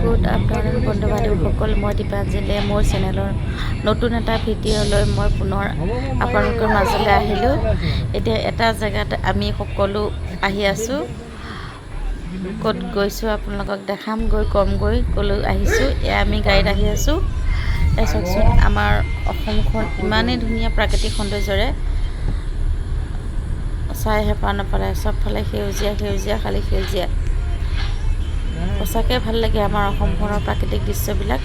Good afternoon বন্ধু বান্ধৱীসকল। মই দীপাঞ্জলীয়ে মোৰ চেনেলৰ নতুন এটা ভিডিঅ' লৈ মই পুনৰ আপোনালোকৰ মাজলৈ আহিলোঁ। এতিয়া এটা জেগাত আমি সকলো আহি আছোঁ। ক'ত গৈছোঁ আপোনালোকক দেখামগৈ, ক'মগৈ ক'লৈ আহিছোঁ। এয়া আমি গাড়ীত আহি আছোঁ। এয়া চাওকচোন, আমাৰ অসমখন ইমানেই ধুনীয়া, প্ৰাকৃতিক সৌন্দৰ্যৰে চাই হেঁপাহ নপলায়। চবফালে সেউজীয়া সেউজীয়া, খালী সেউজীয়া। সঁচাকৈ ভাল লাগে আমাৰ অসমখনৰ প্ৰাকৃতিক দৃশ্যবিলাক।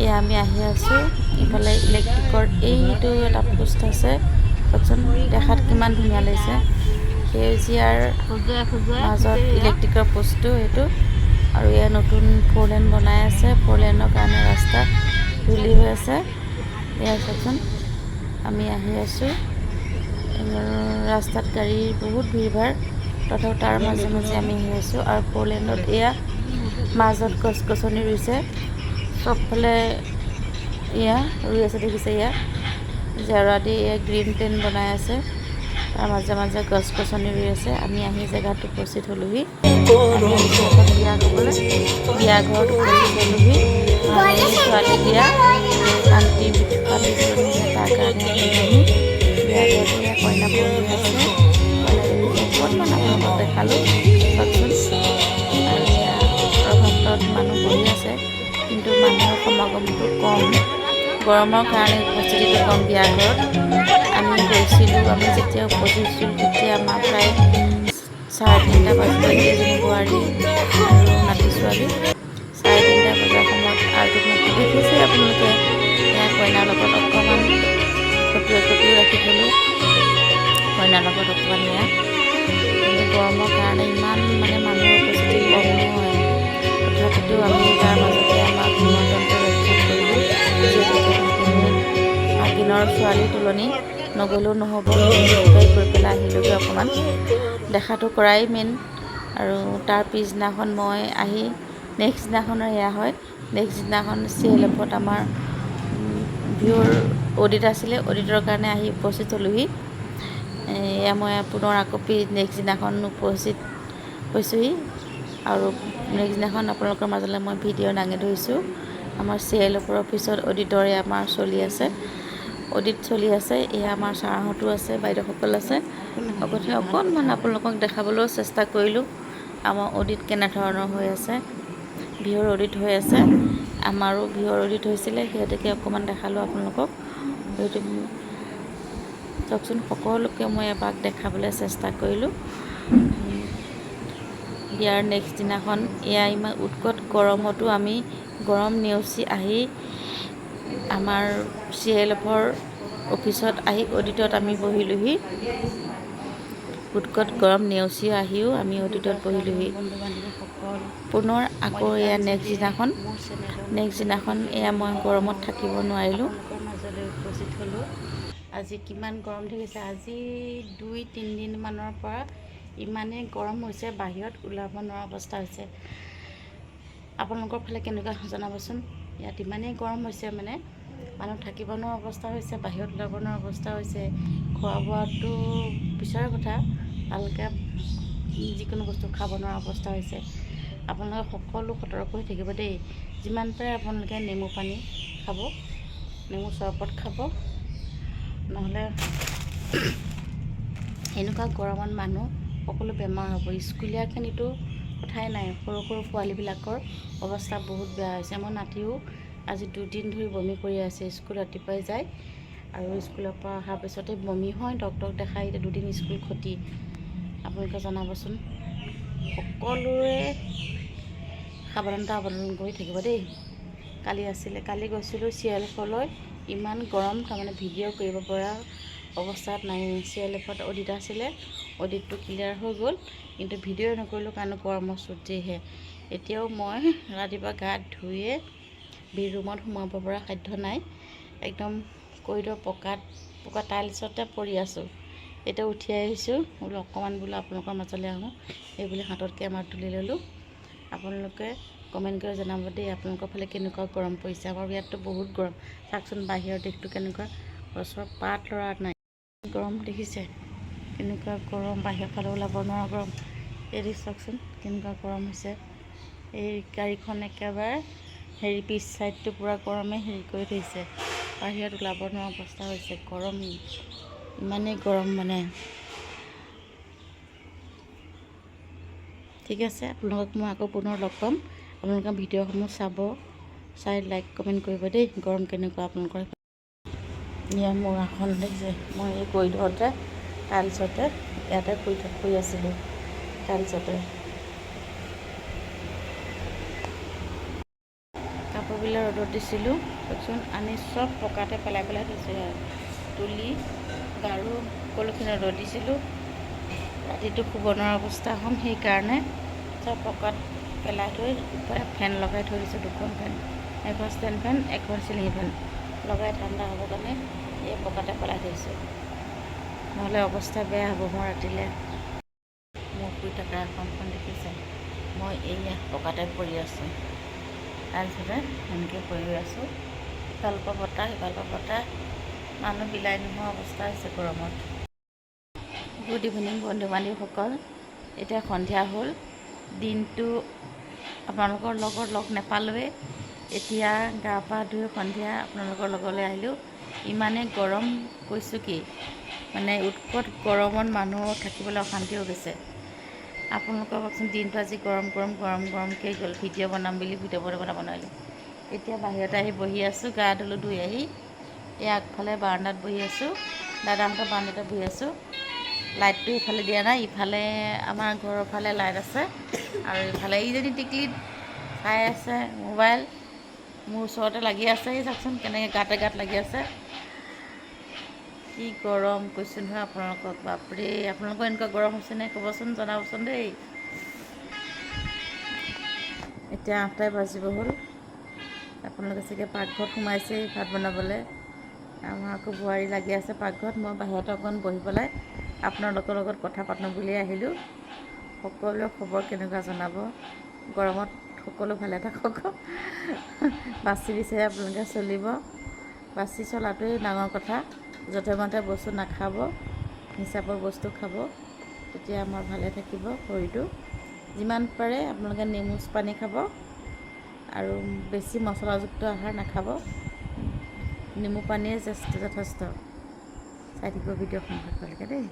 এয়া আমি আহি আছোঁ। ইফালে ইলেক্ট্ৰিকৰ এইটো এটা পোষ্ট আছে। চাওকচোন, দেখাত কিমান ধুনীয়া লাগিছে। সেউজীয়াৰ মাজত ইলেক্ট্ৰিকৰ পোষ্টটো এইটো। আৰু এয়া নতুন ফ'ৰ লেন বনাই আছে। ফ'ৰ লেনৰ কাৰণে ৰাস্তা ধূলি হৈ আছে। এয়া চাওকচোন, আমি আহি আছোঁ। ৰাস্তাত গাড়ীৰ বহুত ভিৰ ভাৰ, তথাপিও তাৰ মাজে মাজে আমি আহি আছোঁ। আৰু ফ'ৰ লেনত এয়া মাজত গছ গছনি ৰুইছে। চবফালে এয়া ৰুই আছে, দেখিছে? এয়া জেওৰা দি এয়া গ্ৰীণ প্লেন বনাই আছে। তাৰ মাজে মাজে গছ গছনি ৰুই আছে। আমি আহি জেগাত উপস্থিত হ'লোহি। আমি আহিছোঁ এখন বিয়া খাবলৈ। বিয়া ঘৰত উপস্থিত হ'লোহি। ছোৱালী বিয়া, শান্তি পাতিছোঁ, তাৰ কাৰণে আমি বিয়া ঘৰত। এয়া কইনা বহি আছে। কইনাজনী অকণমান আপোনালোকক দেখালোঁ, চাওকচোন। আৰু এয়া ৰভাতলত মানুহ বহি আছে, কিন্তু মানুহৰ সমাগমটো কম। গৰমৰ কাৰণে উপস্থিতিটো কম বিয়া ঘৰত। আমি গৈছিলোঁ, আমি যেতিয়া উপস্থিত হৈছিলোঁ তেতিয়া আমাৰ প্ৰায় 3:30 বাজিলে। এজনী বোৱাৰী আৰু নাতি ছোৱালী। 3:30 বজাৰ সময়ত আৰু দেখিছে আপোনালোকে, এয়া কইনাৰ লগত অকণমান ফটো একপিও ৰাখি থ'লোঁ কইনাৰ লগত অকণমান। এয়া কিন্তু গৰমৰ কাৰণে ইমান মানে মানুহৰ উপস্থিতি কম নহয়। তথাপিতো আমি তাৰ মাজতে আমাৰ নিমন্ত্ৰণটো ৰক্ষা কৰিলোঁ, যিহেতুকে ভাগিনৰ ছোৱালী তোলনি, নগ'লেও নহ'ব। গৈ পেলাই আহিলোঁগৈ। অকণমান দেখাটো কৰাই মেইন। আৰু তাৰ পিছদিনাখন মই আহি নেক্সট দিনাখনৰ এয়া হয়। নেক্সট দিনাখন চি এল এফত আমাৰ ভিঅ'ৰ অডিট আছিলে। অডিটৰ কাৰণে আহি উপস্থিত হ'লোহি। এয়া মই পুনৰ আকৌ নেক্সট দিনাখন উপস্থিত হৈছোঁহি। আৰু নেক্সট দিনাখন আপোনালোকৰ মাজলৈ মই ভিডিঅ' দাঙি ধৰিছোঁ। আমাৰ চি এল এফৰ অফিচত অডিটৰে আমাৰ চলি আছে, অডিট চলি আছে। এয়া আমাৰ ছাৰহঁতো আছে, বাইদেউসকল আছে। লগতে অকণমান আপোনালোকক দেখাবলৈও চেষ্টা কৰিলোঁ আমাৰ অডিট কেনেধৰণৰ হৈ আছে। ভিঅ'ৰ অডিট হৈ আছে। আমাৰো ভিঅ'ৰ অডিট হৈছিলে, সিহঁতকে অকণমান দেখালোঁ আপোনালোকক। সেইটো চাওকচোন, সকলোকে মই এপাক দেখাবলৈ চেষ্টা কৰিলোঁ। বিয়াৰ নেক্সট দিনাখন এয়া ইমান উৎকট গৰমতো আমি গৰম নেওচি আহি আমাৰ চি এল এফৰ অফিচত আহি অডিটত আমি বহিলোহি। উৎকট গৰম নেওচি আহিও আমি অডিটত বহিলোহি। পুনৰ আকৌ এয়া নেক্সট দিনাখন এয়া মই গৰমত থাকিব নোৱাৰিলোঁ। মাজলৈ উপস্থিত হ'লোঁ। আজি কিমান গৰম দেখিছে! আজি 2-3 দিনমানৰ পৰা ইমানেই গৰম হৈছে, বাহিৰত ওলাব নোৱাৰা অৱস্থা হৈছে। আপোনালোকৰ ফালে কেনেকুৱা জনাবচোন। ইয়াত ইমানেই গৰম হৈছে, মানে মানুহ থাকিব নোৱাৰা অৱস্থা হৈছে, বাহিৰত ওলাব নোৱাৰা অৱস্থা হৈছে। খোৱা বোৱাটো পিছৰে কথা, ভালকৈ যিকোনো বস্তু খাব নোৱাৰা অৱস্থা হৈছে। আপোনালোকে সকলো সতৰ্ক হৈ থাকিব দেই। যিমান পাৰে আপোনালোকে নেমু পানী খাব, নেমু চৰবত খাব। নহ'লে এনেকুৱা গৰমত মানুহ সকলো বেমাৰ হ'ব। স্কুলীয়াখিনিতো কথাই নাই। সৰু সৰু পোৱালিবিলাকৰ অৱস্থা বহুত বেয়া হৈছে। মোৰ নাতিও আজি 2 দিন ধৰি বমি কৰি আছে। স্কুল ৰাতিপুৱাই যায় আৰু স্কুলৰ পৰা অহাৰ পিছতে বমি হয়। ডক্টৰক দেখাই এতিয়া 2 দিন স্কুল ক্ষতি। আপোনালোকে জনাবচোন। সকলোৰে সাৱধানতা অৱলম্বন কৰি থাকিব দেই। কালি আছিলে, কালি গৈছিলোঁ চি এল এফলৈ। ইমান গৰম, তাৰমানে ভিডিঅ' কৰিব পৰা অৱস্থাত নাই। চি এল এফত অডিট আছিলে, অডিটটো ক্লিয়াৰ হৈ গ'ল, কিন্তু ভিডিঅ' নকৰিলোঁ, কাৰণ গৰমৰ চোট যিহে। এতিয়াও মই ৰাতিপুৱা গা ধুয়ে ৰুমত সোমাব পৰা সাধ্য নাই। একদম কৰিডৰ পকাত, পকা টাইলছতে পৰি আছোঁ। এতিয়া উঠি আহিছোঁ, বোলো অকণমান বোলো আপোনালোকৰ মাজলৈ আহোঁ, এই বুলি হাতত কেমেৰা তুলি ল'লোঁ। আপোনালোকে কমেণ্ট কৰি জনাব দেই, আপোনালোকৰ ফালে কেনেকুৱা গৰম পৰিছে। আমাৰ ইয়াততো বহুত গৰম। চাওকচোন, বাহিৰৰ দিশটো কেনেকুৱা, গছৰ পাত লৰা নাই। গৰম দেখিছে কেনেকুৱা গৰম, বাহিৰৰ ফালে ওলাব নোৱাৰা গৰম। এই চাওকচোন, কেনেকুৱা গৰম হৈছে। এই গাড়ীখন একেবাৰে হেৰি, পিছ ছাইডটো পূৰা গৰমে হেৰি কৰি থৈছে। বাহিৰত ওলাব নোৱাৰা অৱস্থা হৈছে। গৰম, ইমানেই গৰম মানে। ঠিক আছে, আপোনালোকক মই আকৌ পুনৰ লগ পাম। আপোনালোকে ভিডিঅ'সমূহ চাব, চাই লাইক কমেণ্ট কৰিব দেই। গৰম কেনেকুৱা আপোনালোকৰ? এয়া মোৰ আসন দেখিছে। মই এই কৰিডৰতে, টাইলছতে ইয়াতে শুই আছিলোঁ টাইলছতে। কাপোৰবিলাক ৰ'দত দিছিলোঁ, চাওকচোন, আনি চব পকাতে পেলাই পেলাই থৈছোঁ। তুলি, গাৰু, সকলোখিনি ৰ'দত দিছিলোঁ। ৰাতিটো শুব নোৱাৰা অৱস্থা হ'ম, সেইকাৰণে চব পকাত পেলাই থৈ ফেন লগাই থৈ দিছোঁ। দুখন ফেন, এখন ষ্টেণ্ড ফেন, এখন চিলিঙি ফেন লগাই ঠাণ্ডা হ'বৰ কাৰণে এই পকাতে পেলাই থৈছোঁ। নহ'লে অৱস্থা বেয়া হ'ব মোৰ ৰাতিলৈ। মোৰ শুই থকা আসনখন দেখিছে। মই এইয়া পকাতে পৰি আছোঁ, তাৰপিছতে সেনেকৈ পৰি আছোঁ। ইফালৰ পৰা বতাহ, সিফালৰ পৰা বতাহ, মানুহ বিলাই নোহোৱা অৱস্থা হৈছে গৰমত। গুড ইভিনিং বন্ধু বান্ধৱীসকল। এতিয়া সন্ধিয়া হ'ল। দিনটো আপোনালোকৰ লগত লগ নাপালোৱেই। এতিয়া গা পা ধুই সন্ধিয়া আপোনালোকৰ লগলৈ আহিলোঁ। ইমানেই গৰম, কৈছোঁ কি মানে, উৎকট গৰমত মানুহ থাকিবলৈ অশান্তি হৈ গৈছে। আপোনালোকৰ কওকচোন, দিনটো আজি গৰম গৰম গৰম গৰমকৈ গ'ল। ভিডিঅ' বনাম বুলি ভিডিঅ' বনাব নোৱাৰিলোঁ। এতিয়া বাহিৰতে আহি বহি আছোঁ। গা ধুলোঁ, ধুই আহি এই আগফালে বাৰাণ্ডাত বহি আছোঁ। দাদাহঁতৰ বাৰাণ্ডাতে বহি আছোঁ। লাইটটো ইফালে দিয়া নাই, ইফালে আমাৰ ঘৰৰ ফালে লাইট আছে। আৰু ইফালে এইজনী টিকলিত চাই আছে মোবাইল, মোৰ ওচৰতে লাগি আছে। এই চাওকচোন, কেনেকৈ গাতে গাত লাগি আছে। কি গৰম কৈছোঁ নহয় আপোনালোকক, বাপৰে! আপোনালোকৰ এনেকুৱা গৰম হৈছেনে, ক'বচোন, জনাবচোন দেই। এতিয়া 8টাই বাজিব হ'ল। আপোনালোকে চাগে পাকঘৰত সোমাইছেই ভাত বনাবলৈ। আমাৰ আকৌ বোৱাৰী লাগি আছে পাকঘৰত। মই বাহিৰতে অকণ বহি পেলাই আপোনালোকৰ লগত কথা পাতোঁ বুলিয়ে আহিলোঁ। সকলোৰে খবৰ কেনেকুৱা জনাব। গৰমত সকলো ভালে থাকক, বাচি বিচাৰি আপোনালোকে চলিব। বাচি চলাটোৱেই ডাঙৰ কথা। যধে মধে বস্তু নাখাব, হিচাপৰ বস্তু খাব, তেতিয়া আমাৰ ভালে থাকিব শৰীৰটো। যিমান পাৰে আপোনালোকে নেমু পানী খাব আৰু বেছি মছলাযুক্ত আহাৰ নাখাব। নেমু পানীয়ে যথেষ্ট। চাই থাকিব ভিডিঅ'খন শেষলৈকে দেই।